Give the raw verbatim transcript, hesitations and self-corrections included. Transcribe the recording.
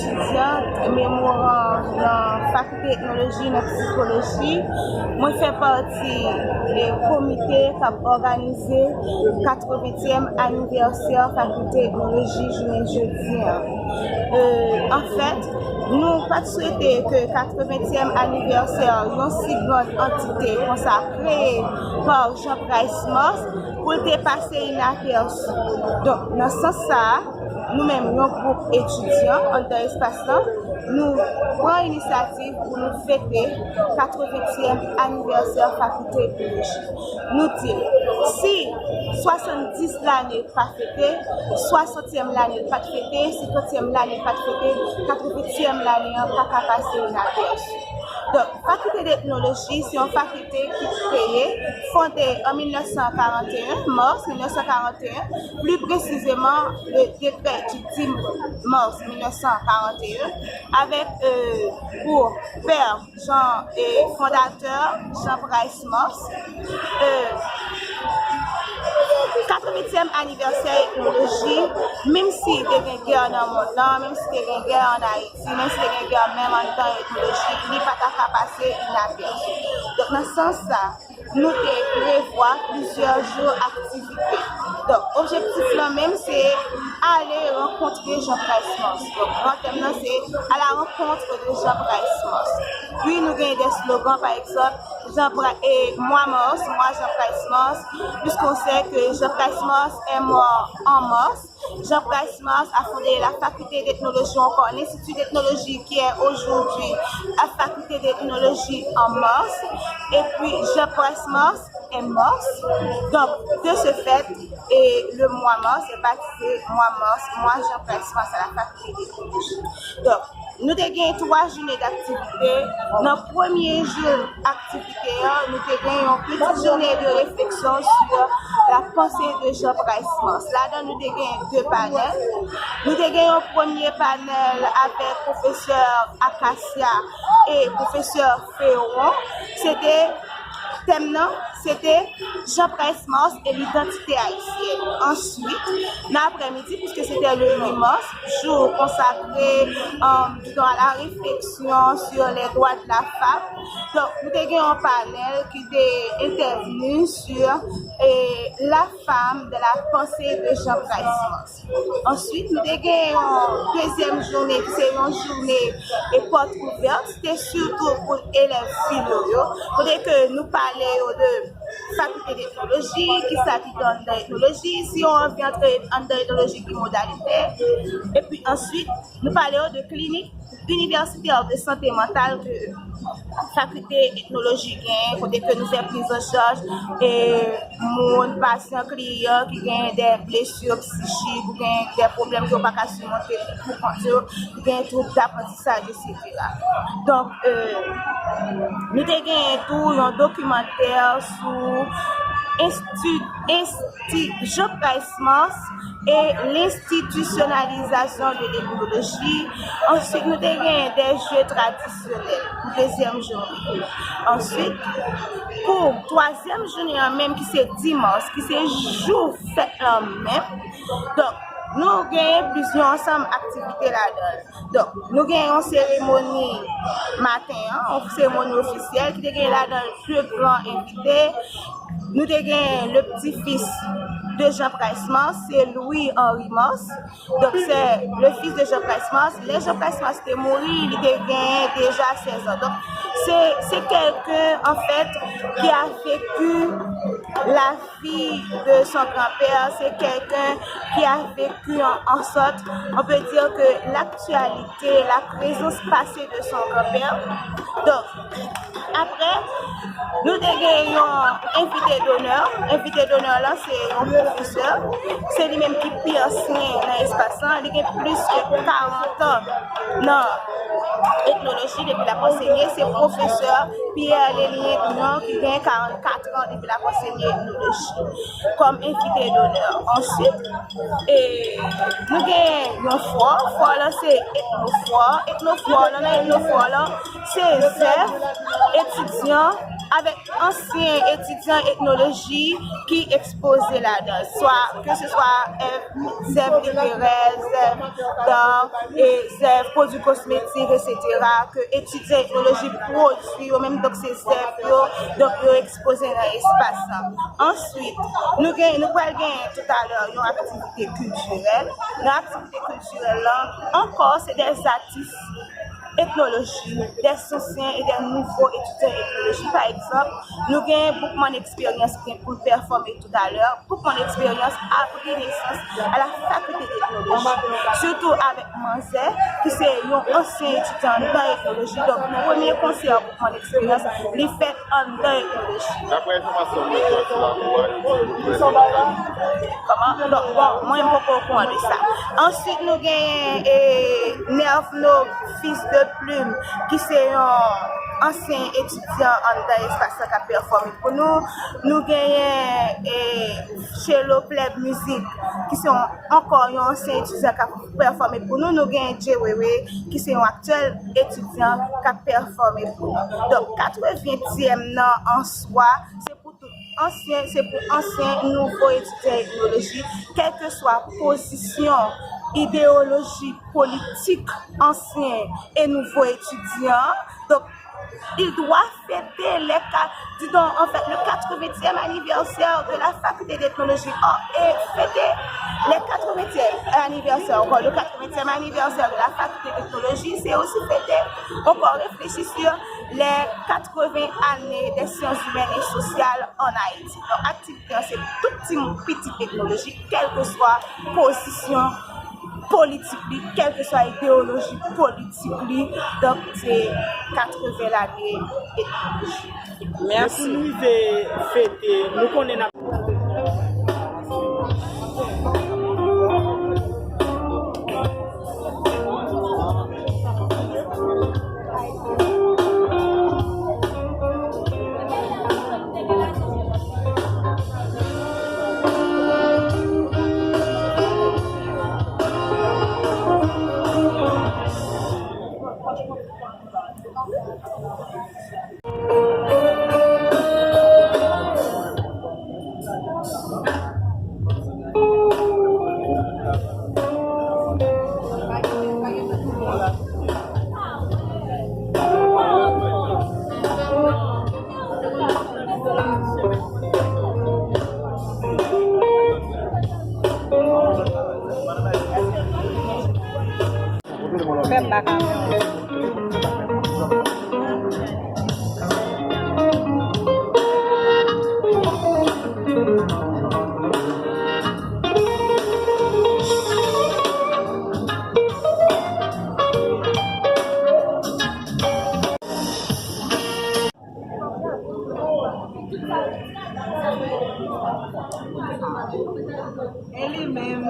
Etidyan memwa nan Fakilte Etnoloji nan Psikoloji. Mwen fè pati de komite k ap òganize katreventyèm anivèsè Fakilte Etnoloji jounen jodi a. Anfèt, nou pa t swete ke katreventyèm anivèsè yon si grann antite konsa kreye pa Jean Price Mars pou l te pase inapèsi. Donk, nan sans sa a, nou menm, yon gwoup etidyan anndan espas lan, nou pran inisyativ pou nou fete katreventyèm anivèsè Fakilte Etnoloji. Nou di, si swasanndis lane pa fete, swasantyèm lane pa t fete, senkantyèm lane pa t fete, katreventyèm lane an pa ka pase inapèsi. Donk, Fakilte d'Etnoloji se yon fakilte ki kreye, fonde an mil nèf san karant e en, mas mil nèf san karant e en, pli presizeman le dekrè di dis mas mil nèf san karant e en, avèk, euh, pou pè Jean, e fondatè Jean Price Mars. Euh, katreventyèm anivèsè etnoloji, menm si te gen gè nan mond lan, menm si te gen gè ann Ayiti, menm si te gen gè menm anndan etnoloji, li pa ta ka pase inapèsi. Donk, nan sans sa, nou te prevwa plizyè jou aktivite. Donk, objektif lan menm se ale rankontre Jean Price Mars. Donk, gran tèm lan se à la rencontre de Jean Price Mars. Pi nou gen de slogan, pa egzanp, Jean Pri- et moi Mars, moi Jean Price Mars, puisqu'on sait que Jean Price Mars est mort en mars. Jean Price Mars a fondé la faculté d'ethnologie, ou ankò l'Institut d'ethnologie qui est aujourd'hui la faculté d'ethnologie en mars. Et puis Jean Price Mars est mars. Donc, de ce fait, et le mois mars est baptisé mois mars, mois Jean Price Mars à la faculté d'ethnologie. Donc, nou te gen twa jounen d'aktivite. Nan premye jou aktivite an, nou te gen yon peti jounen de réflexion sur la pensée de Jean Price Mars. Ladan, nou te gen de panèl. Nou te gen yon premye panèl avèk pwofesè Acacia e pwofesè Ferron. Se te, tèm nan, se te Jean Price Mars et l'identité haïtienne. Answit, nan aprèmidi, puisque c'était le huit mars, jou konsakre, euh, disons, à la réflexion sur les droits de la femme. Donk, nou te gen yon panèl ki te entèvni sur, eh, la femme de la pensée de Jean Price Mars. Answit, nou te gen yon dezyèm jounen ki se yon jounen e pòt ouvè, se te sitou pou elèv filo yo, kote ke nou pale yo de fakilte d'etnoloji, kisa ki gen anndan etnoloji, si yo anvi antre anndan etnoloji, ki modalite. Epi answit, nou pale yo de klinik inivèsitè de sante mantal ke fakilte etnoloji genyen, kote ke nou fè priz an chaj e moun, pasyan, kliyan ki gen de blesi psichik ou gen de pwoblèm ke yo pa ka simonte pou kont yo, ki gen twoub aprantisaj, etsetera. Donk, euh, nou te gen tou yon dokimantè sou ensti, ensti, Jean Price Mars et l'institutionnalisation de l'ethnologie. Answit, nou te gen de jeu tradisyonèl pou dezyèm jounen. Answit, pou twazyèm jounen an menm, ki se dis mas, ki se jou fèt lan menm. Donk, nou genyen plizyè ansanm aktivite ladan l. Donk, nou gen yon seremoni maten an, yon seremoni ofisyèl ki te gen ladan l de gran envite. Nou te gen le petit-fils de Jean Price Mars, se Louis Henri Mars. Donk, se le fils de Jean Price Mars. Lè Jean Price Mars te mouri, li te gen deja sèz an. Donk, se, se kèlken, an fèt, ki a vécu la vie de son grand-père, c'est quelqu'un qui a vécu en, en sorte, on peut dire que l'actualité, la présence passée de son grand-père. Donk, apre, nou te gen yon envite donè. Envite donè la, se yon pwofesè. Se li menm ki pi ansyen nan espas lan. Li gen plis ke karant an nan etnoloji depi l ap ansenye. Se pwofesè Pierre Lélien Bouillon ki gen karannkat an depi l ap ansenye etnoloji kòm envite donè. Answit, e, nou gen yon fò, fò lan se etnofò. Etnofò lan, nan etnofò lan, se zèv etidyan avèk ansyen etidyan etnoloji ki ekspoze ladan, swa, ke se swa, eh, zèv literè, zèv dan, e zèv pwodui kosmetik, etsetera, ke etidyan etnoloji pwodui yo menm, donk se zèv yo, donk yo ekspoze nan espas lan. Answit, nou gen, nou pral genyen toutalè yon aktivite kiltirèl. Nan aktivite kiltirèl lan, ankò, se de atis etnoloji, de ansyen e de nouvo etidyan etnoloji. Pa egzanp, nou gen Boukman Eksperyans ki gen pou l pèfòme toutalè. Boukman Eksperyans a pran nesans a la Faculté d'Ethnologie, sitou avèk manzè ki se yon ansyen etidyan nan etnoloji. Donk, premye konsè Boukman Eksperyans, li fèt anndan etnoloji. Daprè enfòmasyon mwen jwenn sou lakou a, yo di yo prèske... Kòman? Donk, bon, mwen, m poko okouran de sa. Answit, nou genyen, eh, Nervno Fils de Plume, ki se yon ansyen etidyan anndan espas la k ap pèfòme pou nou. Nou genyen, eh, Chelo Plèb Mizik, ki se yon, ankò yon ansyen etidyan k ap pèfòme pou nou. Nou genyen Dje Wewe, ki se yon aktyèl etidyan k ap pèfòme pou nou. Donk, katreventyèm nan an swa, se pou tout ansyen, se pou ansyen, nouvo etidyan etnoloji, kèlkeswa pozisyon, ideyoloji politik ansyen e nouvo etidyan an. Donk, il doit fêter les, dis donc, en fait, le quatre-vingtième anniversaire de la Faculté d'Ethnologie. Oh, et fêter les quatre-vingtième anniversaire, encore le quatre-vingtième anniversaire de la Faculté d'Ethnologie, c'est aussi fêter, encore réfléchir sur les quatre-vingts années des sciences humaines et sociales en Haïti. Donk, aktivite an, se tout timoun, pitit etnoloji, kèlkeswa pozisyon politik li, kèlkeswa ideyoloji politik li. Donk, se katreven lane etnoloji. Mèsi. Depi nou rive fete, nou konnen n ap Fè m baka. E li menm.